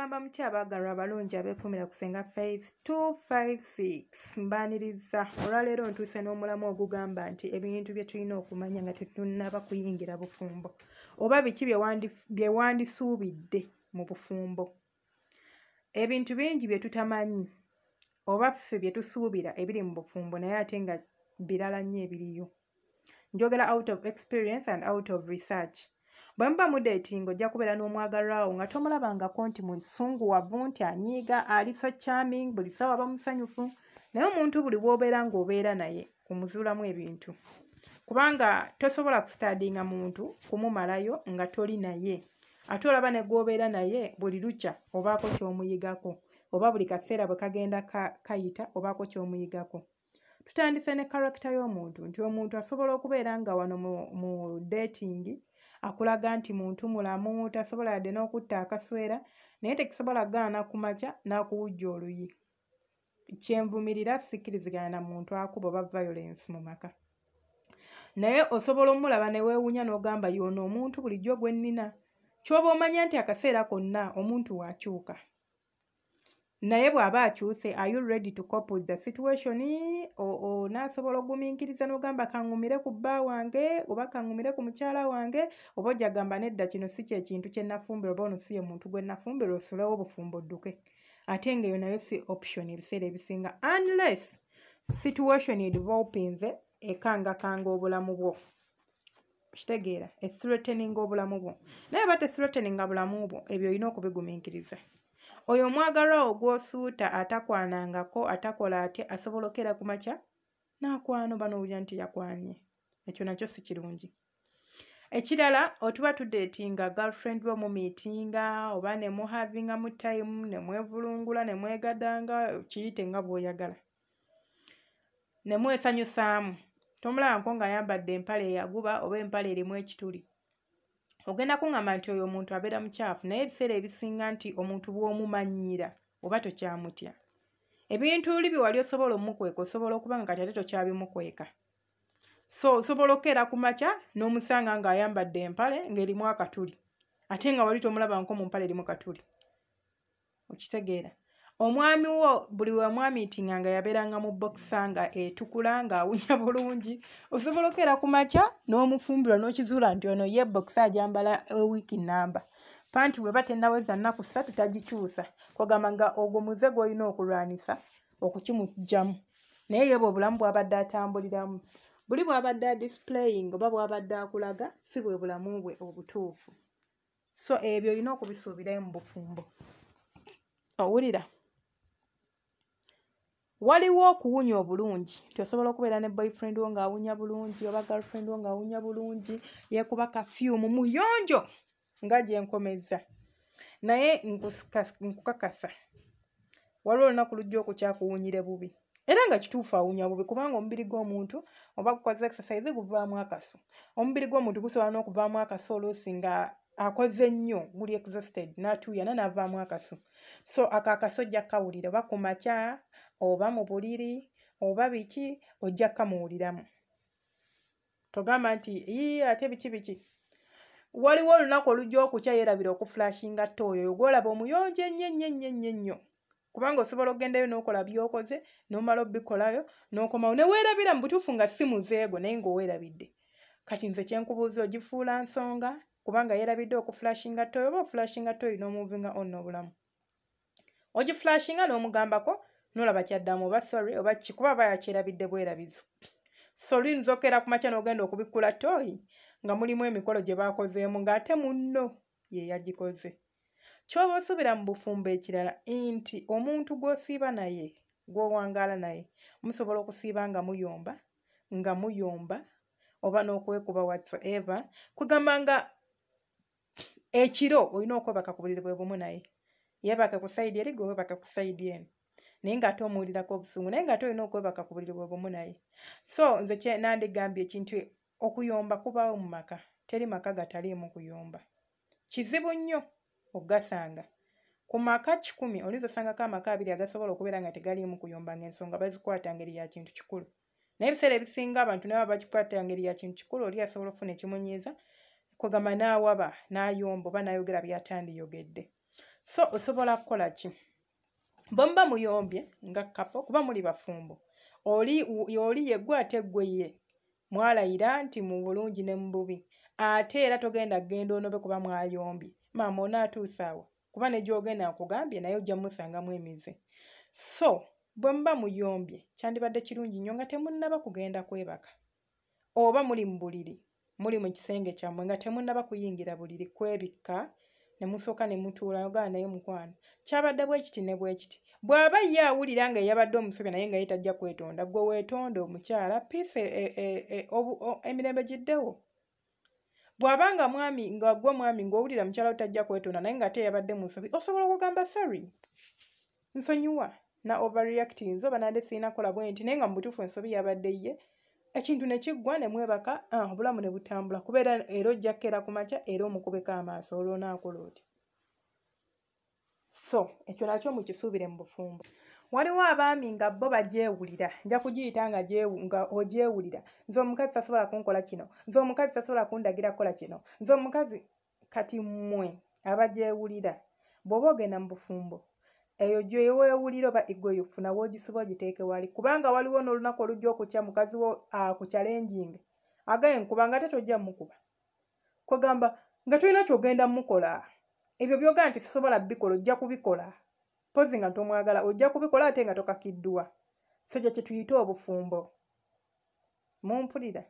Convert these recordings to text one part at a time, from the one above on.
Mugamba mutya abaagalwa abalungi abeekuumira ku Ssenga Faith 256? Mbaaniriza. Olwaleero ntuuse n'omulamu ogugamba nti ebintu bye tulina okumanya nga tetunnaba kuyingira bufumbo, oba biki bye wandisuubidde mu bufumbo. Ebintu bingi bye tutamanyi oba ffe bye tusuubira ebiri mu bufumbo, naye ate nga birala nnyo ebiriyo. Njogera out of experience and out of research. Bwe muba mudatinga, ojja kubeera n'omwagalwawo nga tomulabangako nti musunguwavu, nti anyiiga, ali so charming, buli ssaawa aba musanyufu. Naye omuntu buli bw'obeera ng'obeera naye, omuzuulamu ebintu, kubanga tosobola kustudyinga muntu kumumalayo nga toli naye. Ate olaba ne gw'obeera naye buli lukya obaako ky'omuyigako, oba buli kaseera bwe kagenda kayita obaako ky'omuyigako. Tutandise ne character y'omuntu, nti omuntu asobola okubeera nga wano mu dating akulaga nti muntu mulamu, tasobola yadde n'okutta akaswera, naye tekisobola kugaana ku makya n'akuwujja oluyi. Kyenvumirira, sikkirizigana na muntu akuba oba violence mu maka. Naye osobola omulaba ne weewuunya n'ogamba, "Y'ono omuntu bulijjo gwe nnina?" Ky'oba omanya nti akaseera konna omuntu waakyuka. Naye bw'aba akyuse, are you ready to cope with the situation? Onaasobola ogumiikiriza n'ogamba, "Kaŋŋumire ku bba wange oba kaŋŋumire ku mukyala wange," oba ojja gamba, "Nedda, kino si kye kintu kye nafumbirwa, oba ono si ye muntu gwe nafumbirwa," osulewo obufumbo odduke? Ate ng'eyo nayo si option ebiseera ebisinga, unless situation edevelopinze ekangakanga obulamu bwo, kitegeera, ethreateninga obulamu bwo. Naye aba tethreateninga bulamu bwo, ebyo olina okubigumiikiriza. Oyo omwagalwa wo gw'osuuta atakwanangako, atakola atya, asobola okkeera ku makya n'akwana oba n'owulira nti yakwanye. Ekyo nakyo si kirungi. Ekirala, otuba tudatinga girlfriend wo, mumeetinga oba ne muhavinga mu time, ne mwevulungula, ne mwegadanga, kiyite nga bw'oyagala, ne mwesanyusaamu, tomulabako ng'ayambadde empale eyaguba oba empale erimu ekituli. Ogenda kuŋŋamba nti oyo omuntu abeera mukyafu, naye ebiseera ebisinga nti omuntu bw'omumanyiira oba tokyamutya. Ebintu li bye wali osobola omukweka, osobola okuba nga kati ate tokyabimukweka. So osobola okukeera ku makya n'omusanga ng'ayambadde empale ng'erimu akatuli, ate nga wali tomulabanko mu mpale erimu katuli. Okitegeera? Omwami wo buli wemwameetinga nga yabeeranga mu boxer nga etukula, ng'awunya bulungi. Osobola okukeera ku makya n'omufumbirwa n'okizuula nti ono ye boxer agyambala ewiiki nnamba, panti bw'eba tennaweza nnaku 3 tagikyusa. Kwegamba nga ogwo muze gw'olina okulwanisa okukimuggyamu. Naye ye bwe obulamu bw'abadde atambuliramu, buli bw'abadde adisplaying oba bw'abadde akulaga, si bwe bulamu bwe obutuufu. So ebyo olina okubisuubirayo mu bufumbo. Owulira, waliwo okuwunya obulungi, nti osobola okubeera ne boyfriend wo ng'awunya bulungi oba girlfriend wo ng'awunya bulungi, yeekuba perfume, muyonjo nga gye nkomezza. Naye nkukakasa, waliwo olunaku lujja okukya akuwunyire bubi, era nga kituufu awunya bubi, kubanga omubiri gw'omuntu oba gukoze exercise guvaamu akasu. Omubiri gw'omuntu gusobola n'okuvaamu akasu oluusi nga akoze nnyo, guli exhausted, n'atuuyana n'avaamu akasu. So ako akasu ojja kkawulira, oba ku makya oba mu buliri oba biki, ojja kkamuwuliramu. Togamba nti, "Ii, ate biki biki?" Waliwo olunaku olujja okukya yeerabira okuflushinga toilet, oyo gw'olaba omuyonjo ennyo ennyo ennyo ennyo ennyo, kubanga osobola okugendayo n'okola by'okoze, n'omala obbikolayo n'okomawo ne weerabira. Mu butuufu nga si muzeego, naye ng'oweerabidde. Kati nze kyenkubuuza, ogifuula nsonga kubanga yeerabidde okuflushinga toilet, oba oflushinga toilet n'omovinga on n'obulamu? Ogiflushinga n'omugambako n'olaba kyaddamu, oba sorry oba ki, kuba aba yakyerabidde bwerabizi. So luyinza okkeera ku makya n'ogenda okubikkula toilet nga mulimu emikolo gye baakozeemu, ng'ate munno ye yagikoze. Ky'oba osuubira mu bufumbo ekirala nti omuntu gw'osiiba naye, gw'owangaala naye, musobola okusiiba nga muyomba, nga muyomba oba n'okwekuba whatsoever. Kugamba nga ekiro olina okwebaka ku buliri bwe bumu naye, yeebake ku side eri, gwe weebake ku side eno, naye ng'ate omuwulirako obusungu, naye ng'ate olina okwebaka ku buliri bwe bumu naye. So nze kye nandigambye ekintu, okuyomba kubaawo mu maka. Teri maka gataliimu kuyomba. Kizibu nnyo okugasanga ku maka 100, oyinza osangako amaka abiri agasobola okubeera nga tegaliimu kuyomba, ng'ensonga bazikwata ngeri ya kintu kikulu. Naye ebiseera ebisinga abantu nabo bakikwata ngeri ya kintu kikulu. Oli asobola okufuna ekimunyiiza, kwegamba n'awaba, n'ayomba oba n'ayogera by'atandiyogedde. So osobola kukola ki? Bwe muba muyombye nga couple, kuba muli bafumbo, oli yeggwe ate ggwe ye, mwalayira nti mu bulungi ne mu bubi, ate era togenda kugenda onobe kuba mwayombye. Maama onaatuusa awo, kuba ne gy'ogenda nkugambye naye ojja musangamu emize. So bwe muba muyombye kyandibadde kirungi nnyo nga temunnaba kugenda kwebaka, oba muli mu buliri, muli mu kisenge kyammwe nga temunnaba kuyingira buliri, kwebikka ne musooka ne mutuula ogaa naye mukwano kyabadde bwe kiti ne bwe kiti. Bw'aba ye awulira nga yabadde omusobya naye nga ye tajja kwetonda, ggwe weetonde omukyala, peace, emirembe giddewo. Bw'aba nga mwami, nga ggwe mwami ng'owulira mukyala wo tajja kwetonda naye ng'ate yabadde mu nsobi, osobola okugamba sorry, nsonyiwa na overreacting, oba nandye sirina kukola bwe nti, naye nga mu butuufu ensobi yabadde ye. Ekintu ne kiggwa ne mwebaka, obulamu ne butambula. Kubeera era ojja kukeera ku makya era omukubeko amaaso olwo onaakola otya? So ekyo nakyo mukisuubire mu bufumbo. Waliwo abaami nga bo bagyewulira, nja kugiyita nga ogyewulira. Nze omukazi tasobola kunkola kino, nze omukazi tasobola kundagira kukola kino, nze omukazi. Kati mmwe abagyewulira, bw'oba ogenda mu bufumbo, eyo gyeweewulira oba ego yo funa w'ogisiba ogiteeke wali, kubanga waliwo n'olunaku olujja okukya mukazi wo akuchallenginga, agaye nkubanga ate tojja mukuba, kwegamba nga tolina ky'ogenda mukola. Ebyo by'ogamba nti sisobola bikola, ojja kubikola, pozi nga tomwagala ojja kubikola ate nga tokakiddwa. So kye tuyita obufumbo. Mumpulira?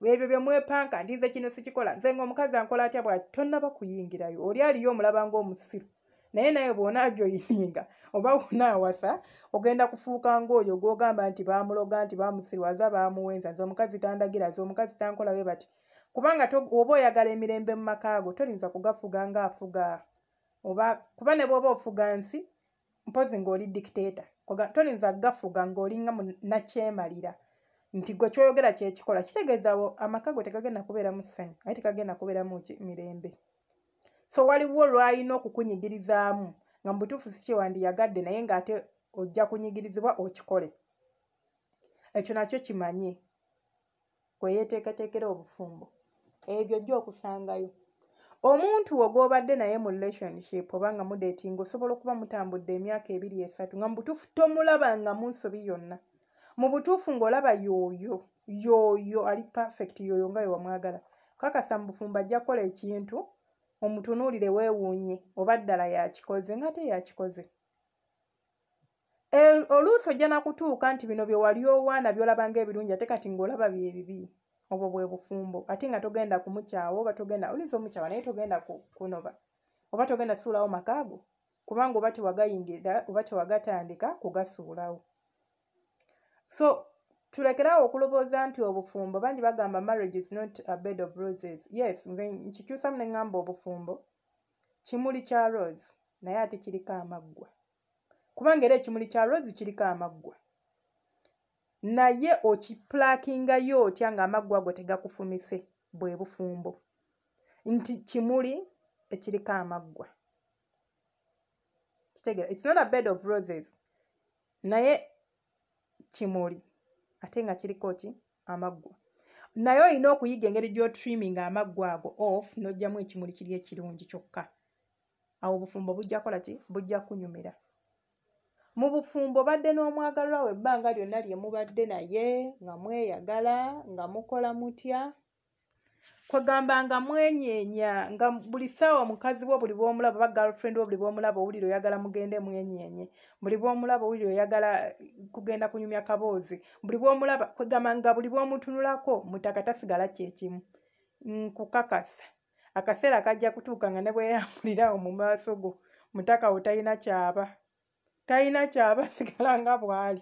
Ebyo bye mwepanka nti nze kino sikikola, nze ng'omukazi ankola atya bw'ati, tonnaba kuyingirayo. Oli aliyo omulaba ng'omusiru, naye naye bw'onaajoyininga oba bw'onaawasa ogenda kufuuka ng'oyo gw'ogamba nti baamuloga, nti baamusirwaza, baamuwenza, nze omukazi tandagira, nze omukazi tankola bwe bati. Kubanga oba oyagala emirembe mu maka go, toyinza kugafuga ng'afuga, oba kuba ne bw'oba ofuga nsi mpozi ng'oli dictator, toyinza kugafuga ng'olinga nakyemalira nti gwe ky'oyogera kye kikola. Kitegeeza amaka go tegagenda kubeeramu ssanyu, aye tegagenda kubeeramu mirembe. So waliwo lw'alina okukunyigirizaamu nga mu butuufu si kye wandiyagadde, naye ng'ate ojja kunyigirizibwa okikole. Ekyo nakyo kimanye kwe yeeteekateekera obufumbo. Ebyo ojja okusangayo. Omuntu wo gw'obadde naye mu relationship oba nga mudatinga, osobola okuba mutambudde emyaka 2 3 nga mu butuufu tomulabangamu nsobi yonna. Mu butuufu ng'olaba y'oyo, y'oyo ali perfect, y'oyo nga we wamwagala. Kakasa mu bufumbo ajja kukola ekintu omutunuulire weewuunye oba ddala yakikoze, ng'ate yakikoze. Oluusi ojja nakutuuka nti bino bye wali owaana by'olaba ng'ebirungi ate kati ng'olaba bye bibi. Obwo bwe bufumbo. Ate nga togenda kumukyawa oba togenda, oyinza omukyawa naye togenda kunoba, oba togenda suulawo maka go, kubanga oba tewagayingira oba tewagatandika kugasuulawo. So tulekerawo okulowooza nti obufumbo, bangi bagamba marriage is not a bed of roses. Yes, nze nkikyusamu ne ŋŋamba obufumbo kimuli kya rose naye ate kiriko amaggwa, kubanga era ekimuli kya rose kiriko amaggwa, naye okipulakingayo otya ng'amaggwa ago tegakufumise? Bwe bufumbo, nti kimuli ekiriko amaggwa. Kitegeera, it's not a bed of roses, naye kimuli ate nga kiriko ki? Amaggwa. Naye olina okuyiga engeri gy'otriminga amaggwa ago off n'oggyamu ekimuli kiri ekirungi kyokka. Awo obufumbo bujja kukola ki? Bujja kunyumira. Mu bufumbo badde n'omwagalwa we ebbanga lyonna lye mubadde naye nga mweyagala, nga mukola mutya, kwegamba nga mwenyeenya, nga buli ssaawa mukazi wo buli bw'omulaba oba girlfriend wo buli bw'omulaba owulira oyagala mugende mwenyenye, buli bw'omulaba owulira oyagala kugenda kunyumya kaboozi, buli bw'omulaba, kwegamba nga buli bw'omutunulako mutaka tasigala kye kimu. Nkukakasa akaseera kajja kutuuka nga ne bwe yambulirawo mu maaso go mutaka wo talina kyaba, talina kyaba, sigala nga bw'ali.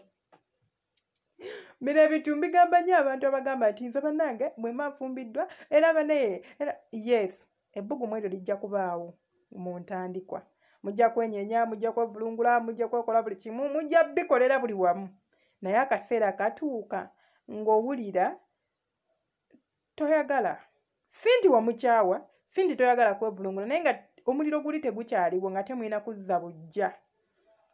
Bino ebintu mbigamba nnyo abantu abagamba nti nze bannange bwe mba nfumbiddwa era banaye era yes, ebbugumu eryo lijja kubaawo mu ntandikwa. Mujja kwenyenya, mujja kwevulungula, mujja kwekola buli kimu, mujja bikolera buli wamu, naye akaseera katuuka ng'owulira toyagala. Si nti wamukyawa, si nti toyagala kwevulungula, naye nga omuliro guli tegukyaliwo nga temulina kuzza buggya.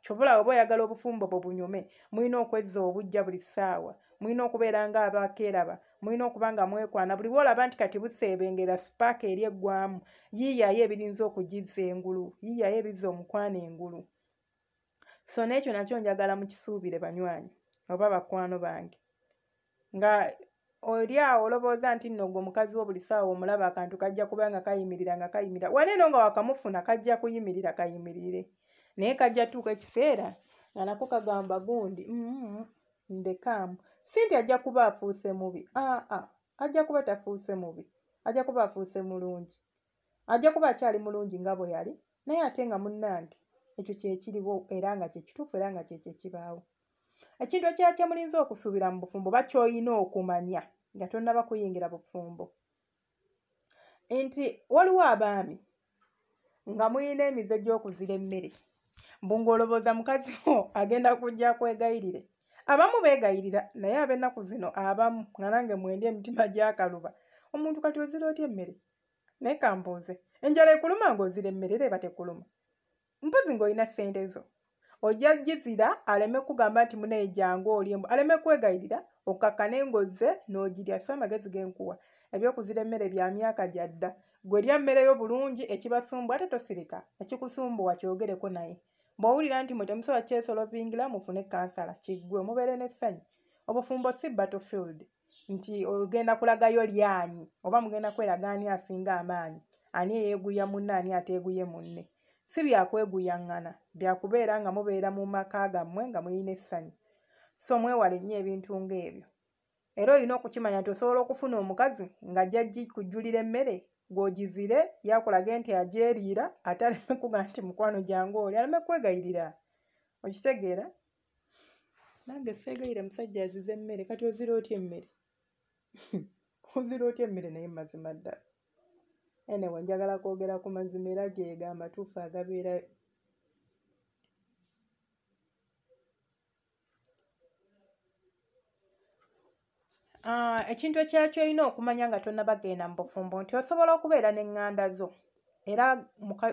Kyova oba oyagala obufumbo bwo bunyume, mulina okwezza obujja buli ssaawa, mulina okubeera nga abakeeraba, mulina okuba nga mwekwana. Buli bw'olaba nti kati buseebengera sipaaka eri eggwamu, yiiyayo ebirinza okugizza engulu, yiiyayo ebizza omukwano engulu. So n'ekyo nakyo njagala mukisuubire banywanyi oba bakwano bange. Nga oli awo olowooza nti nno gwe omukazi wo buli ssaawa omulaba akantu kajja kuba nga kayimirira nga kayimirira. Wano eno nga wakamufuna kajja kuyimirira kayimirire. Naye kajja tuuka ekiseera nga nako kagamba gundi ndekaamu. Si nti ajja kuba afuuse mubi, aa ajja kuba tafuuse mubi, ajja kuba afuuse mulungi, ajja kuba akyali mulungi nga bwe yali, naye ate nga munnange ekyo kye kiriwo era nga kye kituufu era nga kye kibaawo. Ekintu ekirala kye mulinza okusuubira mu bufumbo oba ky'olina okumanya nga tonnaba kuyingira bufumbo, nti waliwo abaami nga mulina emize gy'okuzira emmere, mbu ng'olowooza mukazi wo agenda kujja kwegayirire. Abamu beegayirira, naye ab'ennaku zino abamu nga nange mwendi emitima gyakaluba. Omuntu kati ozira otya emmere? Naye kambuuze, enjala ekuluma ng'ozira emmere era eba tekuluma? Mpozi ng'olina ssente zo. Ojja gizira aleme kugamba nti munnaye jangu olye, aleme kwegayirira, okkakkane ng'ozze n'ogirya. So amagezi ge nkuwa, ebyokuzira emmere bya myaka gya dda. Gwe lya mmere yo bulungi, ekibasumbuwa ate tosirika, ekikusumbuwa kyogereko naye. Bw'owulira nti mwe temusobola kyesolovingira, mufune kansala, kiggwe mubeere n'essanyu. Obufumbo si battlefield nti ogenda kulagayo lyanyi oba mugenda kweraga ani asinga amaanyi, ani eyeeguya munne, ani ateeguye munne. Si byakweguyaŋŋana, byakubeera nga mubeera mu maka gammwe nga mulina essanyu. So mwewale nnyo ebintu ng'ebyo. Era olina okukimanya nti osobola okufuna omukazi ng'ajja kujjulira emmere gw'ogizire, yakulage nti agyeriira, ate aleme kugamba nti mukwano jangu oli, aleme kwegayirira. Okitegeera? Nange seegayira musajja azize emmere, kati ozira otya emmere? Ozira otya emmere naye mazima ddala? Anyway, njagala kwogera ku mazima era geego amatuufu agabeera. Ekintu ekirala ky'olina okumanya nga tonnaba genda mu bufumbo nti osobola okubeera n'eŋŋanda zo, era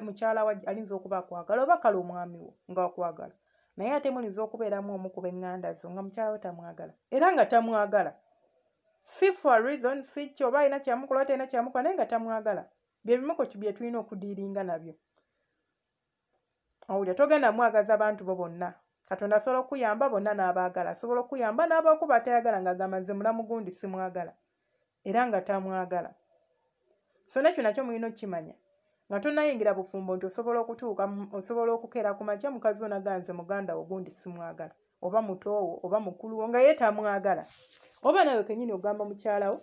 mukyala wo ayinza okuba akwagala oba kale omwami wo ng'akwagala, naye ate muyinza okubeeramu omu ku b'eŋŋanda zo nga mukyala wo tamwagala, era nga tamwagala si for a reason, si ki oba alina kyamukola oba talina kyamukola, naye nga tamwagala. Bye bimu ku bye tulina okudiiringa nabyo. Owulira, togenda mwagaza bantu bo bonna. Katonda asobola okuyamba bonna n'abaagala, asobola okuyamba n'abakuba atayagala ng'agamba nze mulamu gundi simwagala, era nga tamwagala. So n'ekyo nakyo mulina okukimanya nga tonnayingira bufumbo nti osobola okutuuka, osobola okukeera ku makya mukazi wo n'agamba nze muganda wo gundi simwagala, oba muto wo oba mukulu wo nga ye tamwagala, oba naawe kennyini ogamba mukyala wo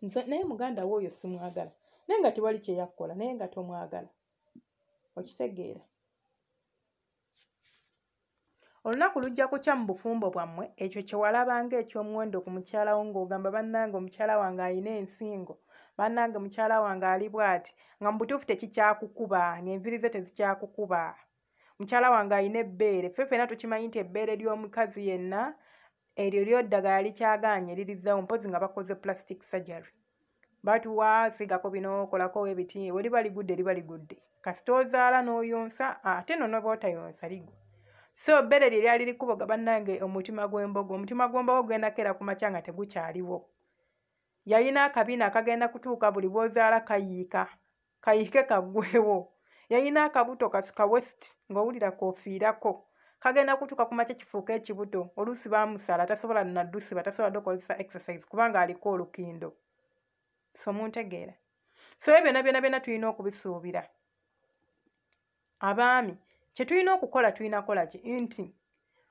nze naye muganda wo oyo simwagala, naye nga tewali kye yakkola, naye nga tomwagala. Okitegeera? Olunaku lujja kukya mu bufumbo bwammwe, ekyo kye walabanga eky'omuwendo ku mukyala wo ng'ogamba bannange omukyala wange alina ensingo, bannange mukyala wange ali bw'ati, nga mu butuufu tekikyakukuba, ng'enviiri ze tezikyakukuba. Mukyala wange alina ebbeere, ffe ffenna tukimanyi nti ebbeere ly'omukazi yenna eryo lyo ddagala likyagaanye lirizaawo mpozzi nga bakoze plastic surgery. Batuwa sigako bino, kolako ebiti, we liba ligudde liba ligudde. Kasita ozaala n'oyonsa, ate nno n'oba otayonsa ligwa. So ebbeere lye lyali likuboga bannange omutima gw'embogo, omutima gw'embogo gugenda kukeera ku makya nga tegukyaliwo. Yalina akabina akagenda kutuuka buli bw'ozaala kayiika, kayiike kaggwewo. Yalina akabuto ka waist ng'owulira k'ofiirako, kagenda kutuuka ku makya kifuuke ekibuto. Oluusi baamusala tasobola naddusiba, tasobola dde okukozesa exercise kubanga aliko olukindo. So muntegeera? So ebyo byonna byonna byonna tulina okubisuubira. Abaami kye tulina okukola tulina kukola ki? Nti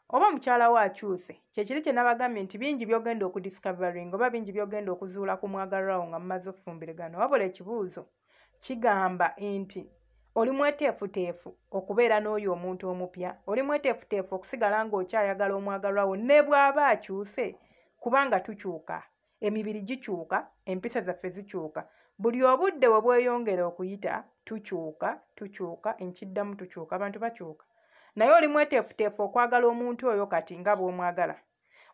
oba mukyala wo akyuse, kye kiri kye nabagambye nti bingi by'ogenda okudiscovering oba bingi by'ogenda okuzuula ku mwagalwa wo nga mumaze okufumbirigana. Wabula ekibuuzo kigamba nti oli mweteefuteefu okubeera n'oyo omuntu omupya, oli mweteefuteefu okusigala ng'okyayagala omwagalwa wo ne bw'aba akyuse, kubanga tukyuka, emibiri gikyuka, empisa zaffe zikyuka. Buli obudde bwe bweyongera okuyita tukyuka, tukyuka, enkiddamu tukyuka, abantu bakyuka. Naye oli mweteefuteefu okwagala omuntu oyo kati nga bw'omwagala,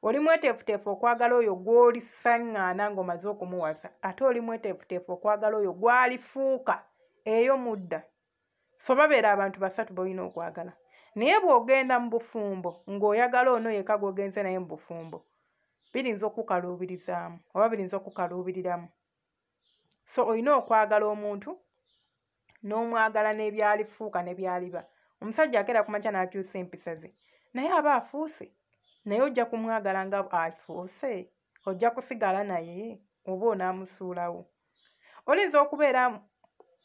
oli mweteefuteefu okwagala oyo gw'olisaŋŋaana ng'omaze okumuwasa, ate oli mweteefuteefu okwagala oyo gw'alifuuka eyo mudda. So babeera abantu basatu b'olina okwagala. Naye bw'ogenda mu bufumbo ng'oyagala ono yekka gw'ogenze naye mu bufumbo, birinza okukaluubirizaamu oba birinza okukaluubiriramu. So olina okwagala omuntu n'omwagala n'ebyalifuuka ne byaliba. Omusajja akeera ku makya n'akyusa empisa ze, naye aba afuuse, naye ojja kumwagala nga afuuse, ojja kusigala naye oba onaamusuulawo. Olinza okubeera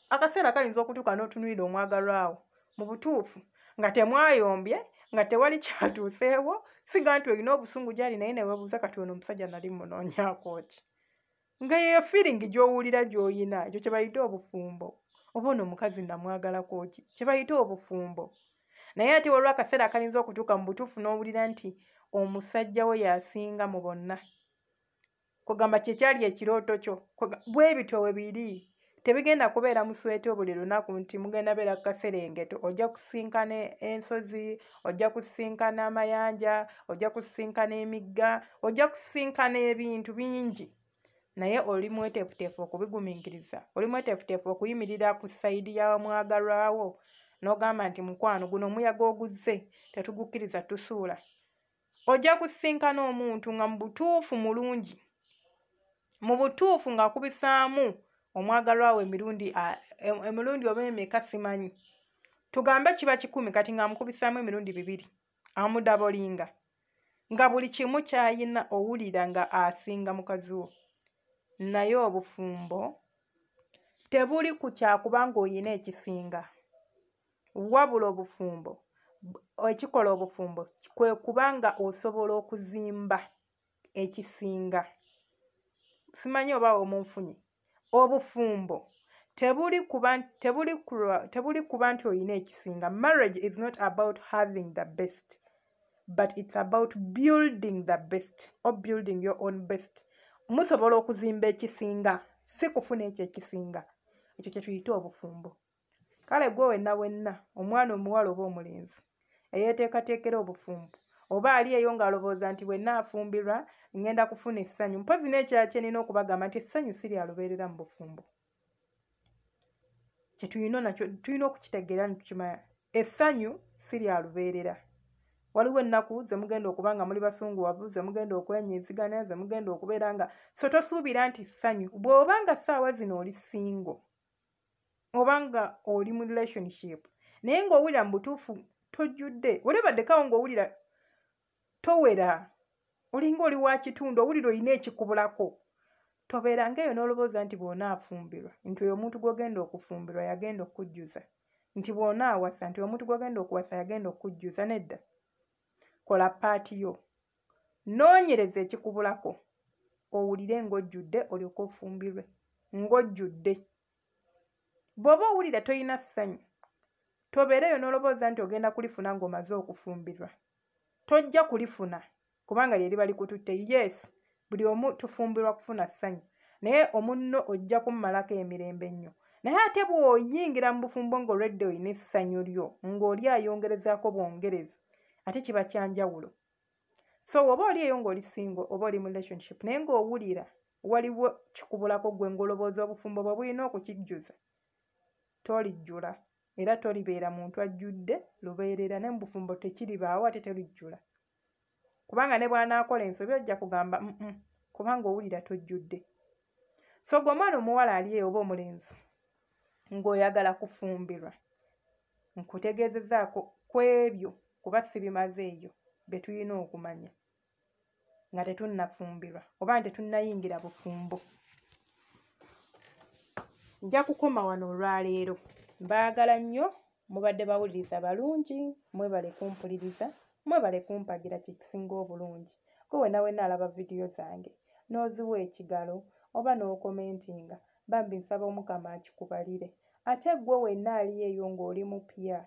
akaseera kalinza okutuuka n'otunuulira omwagalwa wo mu butuufu nga temwayombye, nga tewali kyatuuseewo, siga nti olina obusungu gy'ali naye ne weebuuza kati ono omusajja nali munoonyaako ki? Nga yeyo feeling gy'owulira gy'oyina, ekyo kye bayita obufumbo. Oba ono omukazi namwagalako ki? Kye bayita obufumbo. Naye ate waliwo akaseera akalinza okutuuka mu butuufu n'owulira nti omusajja we y'asinga mu bonna. Kugamba kye kyali ekirooto kyo. Bwe bityo we biri. Tebigenda kubeera muswete buli lunaku nti mugenda beera ku kaserengeto. Ojja kusinkana ensozi, ojja kusinkana amayanja, ojja kusinkana emigga, ojja kusinkana ebintu bingi. Naye oli mweteefuteefu okubigumiikiriza, oli mweteefuteefu okuyimirira ku sayidi ya mwagalwawo n'ogamba nti mukwano guno omuyaga oguzze tetugukkiriza tusuula. Ojja kusinkana omuntu nga mu butuufu mulungi, mu butuufu ng'akubisaamu omwagalwa we emirundi oba emeka simanyi, tugambe kiba 1 kati ng'amukubisaamu emirundi 2 amudabolinga, nga buli kimu ky'ayina owulira nga asinga mukazi wo. Naye obufumbo tebuli ku kyakubanga oyina ekisinga, wabula obufumbo ekikola obufumbo kwe kubanga osobola okuzimba ekisinga. Simanyi oba omunfunye. Obufumbo tebuli kuba nti oyina ekisinga. Marriage is not about having the best, but it's about building the best or building your own best. Musobola okuzimba ekisinga, si kufuna ekyo ekisinga. Ekyo kye tuyita obufumbo. Kale gwe wenna wenna, omwana omuwala oba omulenzi eyeeteekateekera obufumbo, oba ali eyo ng'alowooza nti bwe nnaafumbirwa ngenda kufuna essanyu. Mpozzi n'ekirala kye nnina okubagamba nti essanyu si lya lubeerera mu bufumbo. Kye tulina nakyo tulina okukitegeera ne tukimanya. Essanyu si lya lubeerera. Waliwo ennaku ze mugenda okuba nga muli basunguwavu, ze mugenda okwenyiizigana, ze mugenda okubeera nga so tosuubira nti ssanyu. Bw'oba nga ssaawa zino oli single oba nga oli mu relationship naye ng'owulira mu butuufu tojjudde, olebaddekawo ng'owulira towera, olinga oli wa kitundu, owulira olina ekikubulako, tobeeranga eyo n'olowooza nti bw'onaafumbirwa nti oyo omuntu gw'ogenda okufumbirwa yagenda okukujjuza, nti bw'onaawasa nti omuntu gw'ogenda okuwasa yagenda okukujjuza. Nedda, kola paati yo, noonyereza ekikubulako, owulire ng'ojjudde olyoke ofumbirwe ng'ojjudde. Bw'oba owulira toyina ssanyu, tobeereyo n'olowooza nti ogenda kulifuna ng'omaze okufumbirwa. Tojja kulifuna kubanga lye liba likututte. Yes, buli omu tufumbirwa kufuna ssanyu, naye omunno ojja kummalako emirembe nnyo. Naye ate bw'oyingira mu bufumbo ng'olwedde olina essanyu lyo, ng'oli ayongerezaako bwongerezi, ate kiba kya njawulo. So oba oli eyo ng'oli single oba oli mu relationship naye ng'owulira waliwo kikubulako ggwe ng'olowooza obufumbo bwe bulina okukijjuza, tolijjula era tolibeera muntu ajjudde lubeerera. Ne mu bufumbo tekiribaawo ate tolijjula, kubanga ne bw'anaakola ensobi ojja kugamba kubanga owulira tojjudde. So gwe omwana omuwala ali eyo oba omulenzi ng'oyagala kufumbirwa, nkutegeezezaako ku ebyo kuba sibimazeeyo bye tulina okumanya nga tetunnafumbirwa oba nga tetunnayingira bufumbo. Nja kukoma wano olwaleero. Mbaagala nnyo, mubadde bawuliriza balungi, mwebale kumpuliriza, mwebale kumpagira kye kisinga obulungi. Gwe wenna wenna alaba vidiyo zange n'oziwa ekigalo oba n'okomentinga, bambi nsaba Omukama akikubalire. Ate gwe wenna ali eyo ng'oli mupya,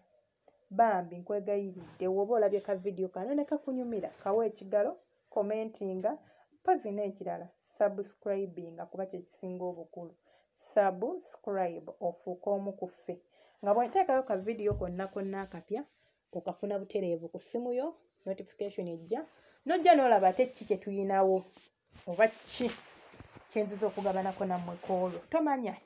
bambi nkwegayiridde woba olabye ka vidiyo kano ne kakunyumira, kawe ekigalo, komentinga, mpozzi n'ekirala subscribinga kuba kye kisinga obukulu. Subscribe ofuuke omu ku ffe. Nga bw'oteekayo ka vidiyo konna konna akapya, okafuna butereevu ku ssimu yo, notification ejja, n'ojja n'olaba ate ki kye tuyinawo oba ki kye nziza okugabanako nammwe kw'olwo. Tomanya.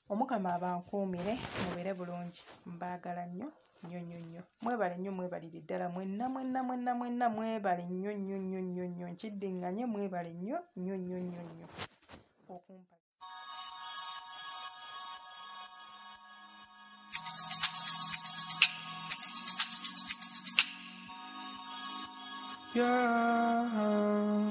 Omukama abankuumire, mubeere bulungi. Mbaagala nnyo. nnyo nnyo nnyo. Mwebale nnyo, mwebalire ddala mwenna mwenna mwenna mwenna, mwebale nnyo nnyo nnyo nnyo nnyo, nkiddiŋŋanye, mwebale nnyo nnyo nnyo nnyo nnyo okumpa. Yeah.